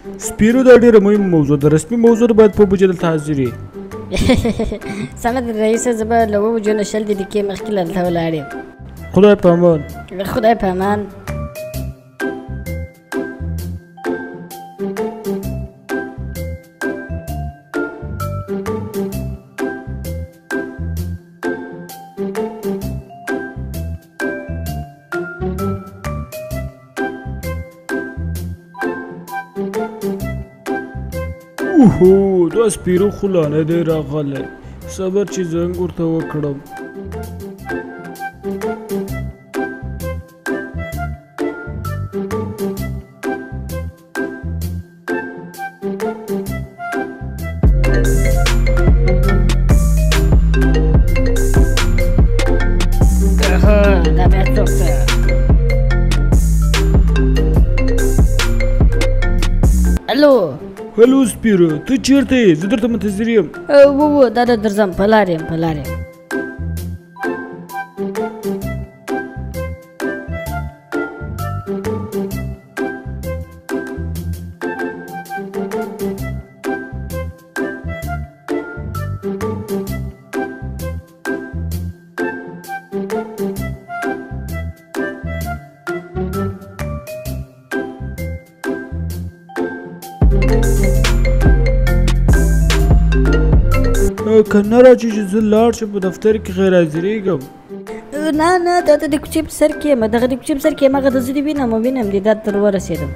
سپیرو، دا ډېره مهمه موضوع ده، رسمي موضوع ده، باید په بجې دلته حاضر یې. سمه ده رئیسه، زه به له 7 بجو نه 20 دقیقې مخکې دلته ولاړ یم. خدای په امان. خدای په امان. اوهو، دا سپیرو خو لا نه دی راغلی، صبر چې زنګ ورته وکړم. دا بیا څوک دی؟ الو. هلو سپیرو، ته چېرته یې؟ زه درته منتظر یم. وو، دا ده درځم، په لار یم، په لار یم. که نه راځې چې زه لاړ شم، په دفتر کې غیر حاضرېږم. نه نه، دا د کوڅې په سر کې یم، دغه د کوڅې په سر کې یم، هغه د زه دې وینم، وینم دې، دا تر ورسېدم.